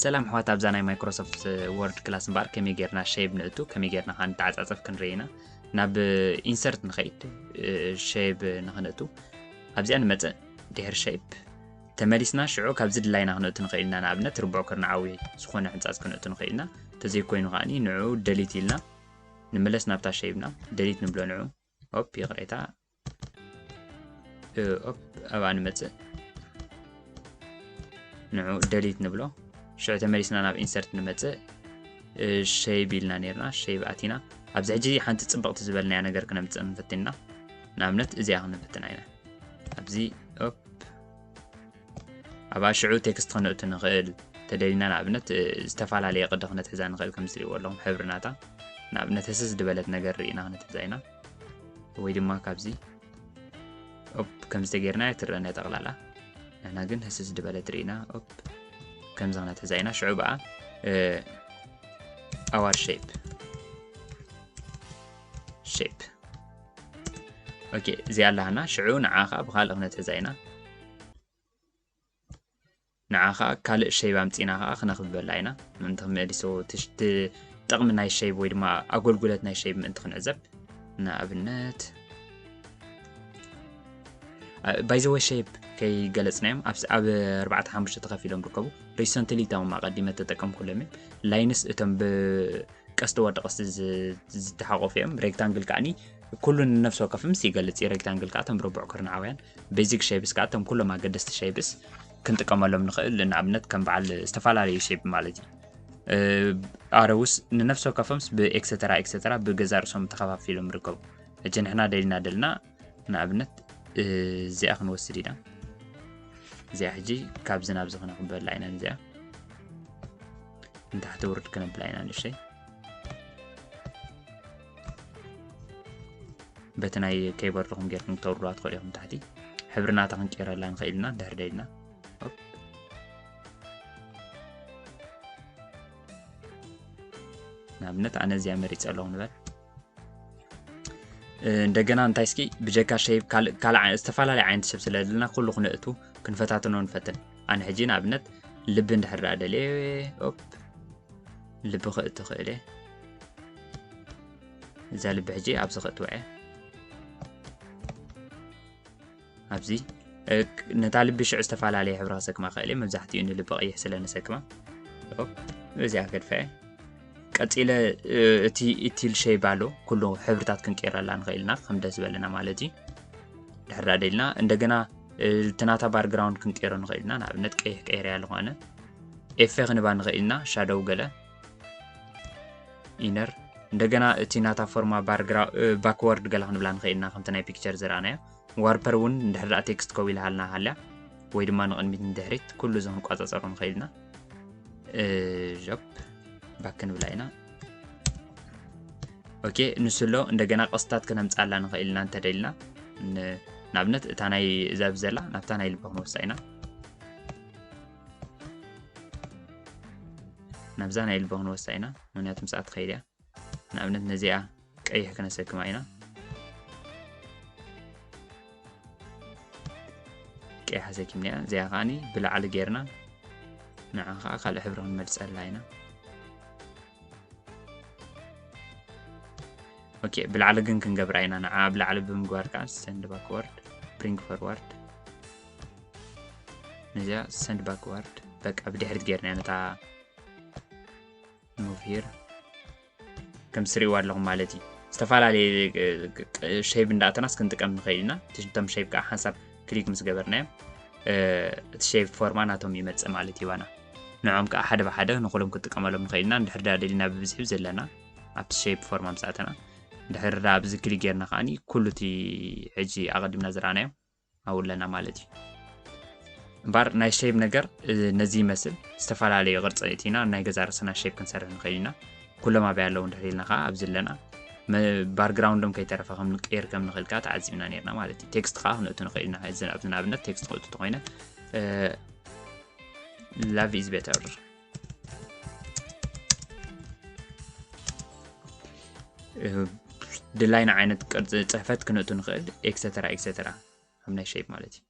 ሰላም ኣሕዋት፣ ኣብዛ ናይ ማይክሮሶፍት ወርድ ክላስ እምበኣር ከመይ ጌርና ሼፕ ንእቱ፣ ከመይ ጌርና ከኣ ንተዓጻጸፍ ክንርኢ ኢና። ናብ ኢንሰርት ንኸይድ፣ ሼፕ ንኽንእቱ ኣብዚኣ ንመጽእ። ድሕሪ ሼፕ ተመሊስና ሽዑ ካብዚ ድላይና ክንእቱ ንኽእል ኢና። ንኣብነት ርቡዕ ክርናዓዊ ዝኾነ ሕንጻጽ ክንእቱ ንኽእል ኢና። እንተዘይኮይኑ ከኣ ንዑ ደሊት ኢልና ንምለስ ናብታ ሼፕና፣ ደሊት ንብሎ ንዑ። ኦፕ፣ ይቕሬታ። ኦፕ፣ ኣብኣ ንመጽእ። ንዑ ደሊት ንብሎ። ሽዑ ተመሊስና ናብ ኢንሰርት ንመጽእ። ሼፕ ኢልና ኔርና፣ ሼፕ ኣቲና። ኣብዚ ሕጂ ሓንቲ ጽብቕቲ ዝበልናያ ነገር ክነምጽእ ንፈትን ኢና። ንኣብነት እዚኣ ክንፈትን ኢና። ኣብዚ ኦፕ፣ ኣብኣ ሽዑ ቴክስት ክነእቱ ንኽእል። ተደሊና ንኣብነት፣ እ፣ ዝተፈላለየ ቅዲ ክነትሕዛ ንኽእል፣ ከም ዝሪእዎ ኣለኹም ሕብሪ ናታ። ንኣብነት ህስስ ዝበለት ነገር ርኢና ክነትሕዛ ኢና። ወይ ድማ ካብዚ ኦፕ፣ ከምዚ ተጌርና ትረአና ጠቕላላ። ንሕና ግን ህስስ ዝበለት ርኢና ኦፕ፣ ከምዚ ክነትሕዛ ኢና። ሽዑ ብኣ፣ እ፣ ኣዋር ሼፕ፣ ሼፕ። ኦኬ፣ እዚኣ ኣላህና። ሽዑ ንዓ ኸኣ ብኻልእ ክነትሕዛ ኢና። ንዓ ኸኣ ካልእ ሼፕ ኣምጺና ኸኣ ክነኽብበላ ኢና። ምእንቲ ክመልሶ ትሽ-፣ ት-፣ ጥቕሚ ናይ ሼፕ ወይ ድማ ኣገልግሎት ናይ ሼፕ ምእንቲ ክንዕዘብ። ንኣብነት፣ እ፣ ባይ ዘ ወይ ሼፕ ከይገለጽናዮም ኣብ ስ-፣ ኣብ ኣርባዕተ ሓሙሽተ ተኸፊሎም ርከቡ። ሪሰንትሊ እቶም ኣቐዲመ ተጠቀምኩሎም እዮም። ላይንስ እቶም ብ-፣ ቀስቲ ወዲ ቀስቲ ዝ-፣ ዝተሓቆፉ እዮም። ሬክታንግል ከኣኒ ኩሉ ንነፍሲ ወከፍ ምስ ይገልጽ እዩ። ሬክታንግል ከኣ እቶም ርቡዕ ክርናዓውያን ቤዚክ ሼፕስ ከኣ እቶም ኩሎም ኣገደስቲ ሼፕስ ክንጥቀመሎም ንኽእል። ንኣብነት ከም በዓል ዝተፈላለዩ ሼፕ ማለት እዩ። እ፣ ኣረውስ ንነፍሲ ወከፎምስ ብኤክሰተራ ኤክሰተራ ብገዛ ርእሶም ተኸፋፊሎም ይርከቡ። ሕጂ ንሕና ደሊና ደልና ንኣብነት እዚኣ ክንወስድ ኢና። እዚኣ ሕጂ ካብዚ ናብዚ ክነኽበላ ኢና። እዚኣ ንታሕቲ ውርድ ክነብላ ኢና ንእሽተይ። በቲ ናይ ኬይቦርድኹም ጌርኩም ክተውርዱዋ ትኽእሉ ኢኹም። ታሕቲ ሕብሪ ናታ ክንቀይረላ ንኽእል ኢና እንድሕር ደሊና። ኦፕ። ንኣብነት ኣነ እዚኣ መሪጸ ኣለኹ ንበል። እ፣ እንደገና እንታይ እስኪ ብጀካ ሼፕ ካልእ፣ ካልእ ዓይ-፣ ዝተፈላለየ ዓይነት ሼፕ ስለ ዘለና ኩሉ ክነእቱ ክንፈታትኖ ንፈትን። ኣነ ሕጂ ንኣብነት ልቢ እንድሕር ደኣ ደልየ፣ ኦፕ፣ ልቢ ክእቱ ክእል እየ። እዛ ልቢ ሕጂ ኣብዚ ክእትዋ እየ። ኣብዚ፣ እ፣ ነታ ልቢ ሽዑ ዝተፈላለየ ሕብሪ ክሰክማ ክእል እየ። መብዛሕትኡ ንልቢ ቀይሕ ስለ ንሰክማ። ኦፕ፣ እዚኣ ከድፋ እየ። ቀጺለ፣ እ፣ እቲ፣ እቲ ል ሼፕ ኣሎ፣ ኩሉ ሕብርታት ክንቀይረላ ንኽእል ኢና፣ ከም ደስ ዝበለና ማለት እዩ። ድሕር ደኣ ደሊና፣ እንደገና፣ እ፣ እቲ ናታ ባክግራውንድ ክንቀይሮ ንኽእል ኢና። ንኣብነት ቀይሕ ቀይረ እያ ዝኾነ። ኤፈ ክንባ ንኽእል ኢና፣ ሻዶው ገለ። ኢነር። እንደገና እቲ ናታ ፎርማ ባርግራ-፣ እ፣ ባክወርድ ገለ ክንብላ ንኽእል ኢና፣ ከምቲ ናይ ፒክቸር ዝረኣናዮ። ዋርፐር እውን እንድሕር ደኣ ቴክስት ከው ኢላ ሃልና ሃልያ፣ ወይ ድማ ንቕድሚት ንድሕሪት፣ ኩሉ እዚ ክንቆጻጸሮ ንኽእል ኢና። እ፣ ዦፕ፣ ባክ ክንብላ ኢና። ኦኬ፣ ንሱ ኣሎ፣ እንደገና ቅስታት ክነምጻላ ንኽእል ኢና እንተደሊና። ን-፣ ንኣብነት እታ ናይ እዛ ብዘላ ናብታ ናይ ልቢ ክንወስዳ ኢና። ናብዛ ናይ ልቢ ክንወስዳ ኢና፣ ምኽንያቱ ምስኣ ትኸይድ እያ። ንኣብነት ነዚኣ ቀይሕ ክነሰክማ ኢና። ቀይሕ ኣሰኪምና እያ። እዚኣ ከኣኒ ብላዕሊ ጌርና ንዓ ከኣ ካልእ ሕብሪ ክንመልጸላ ኢና። ኦኬ፣ ብላዕሊ ግን ክንገብራ ኢና። ንዓ ብላዕሊ ብምግባር ከኣ ሰንድ ባክዋርድ፣ ብሪንግ ፎርዋርድ። ነዚኣ ሰንድ ባክዋርድ፣ በቃ ብድሕሪት ጌርና ነታ ሙቭ ሂር። ከም ትሪእዋ ኣለኹም ማለት እዩ። ዝተፈላለየ፣ እ፣ እ፣ ሼፕ እንዳእተናስ ክንጥቀም ንኽእል ኢና። እቲ፣ እቶም ሼፕ ከዓ ሓንሳብ ክሊክ ምስ ገበርናዮም፣ እ፣ እቲ ሼፕ ፎርማ ናቶም ይመጽእ ማለት እዩ ባና። ንዖም ከዓ ሓደ ብሓደ ንኹሎም ክንጥቀመሎም ንኽእል ኢና። እንድሕር ዳ ደሊና ብብዝሒ ዘለና ኣብቲ ሼፕ ፎርማ ምስ ኣተና፣ እንድሕር ዳ ኣብዚ ክሊክ ጌርና ከዓኒ ኩሉ እቲ ሕጂ ኣቐዲምና ዝረኣናዮ ኣብኡ ኣለና ማለት እዩ። እምበኣር ናይ ሼፕ ነገር፣ እ፣ ነዚ ይመስል። ዝተፈላለዩ ቅርጺ እቲና ናይ ገዛ ርእስና ሼፕ ክንሰርሕ ንኽእል ኢና። ኩሎም ኣበይ ኣለዉ እንድሕር ኢልና ከኣ ኣብዚ ኣለና። መ-፣ ባክግራውንዶም ከይተረፈ ከም ንቀይር ከም ንኽእል ከኣ ተዓዚብና ነይርና ማለት እዩ። ቴክስት ከኣ ክነእቱ ንኽእል ኢና። እዚ፣ ኣብዚ ንኣብነት ቴክስት ክእቱ እንተኾይነ፣ እ፣ ላቭ ኢዝ ቤተር። እ፣ ድላይና ዓይነት ቅርጺ ጽሕፈት ክነእቱ ንኽእል፣ ኤክሰተራ፣ ኤክሰተራ። ኣብ ናይ ሼፕ ማለት እዩ።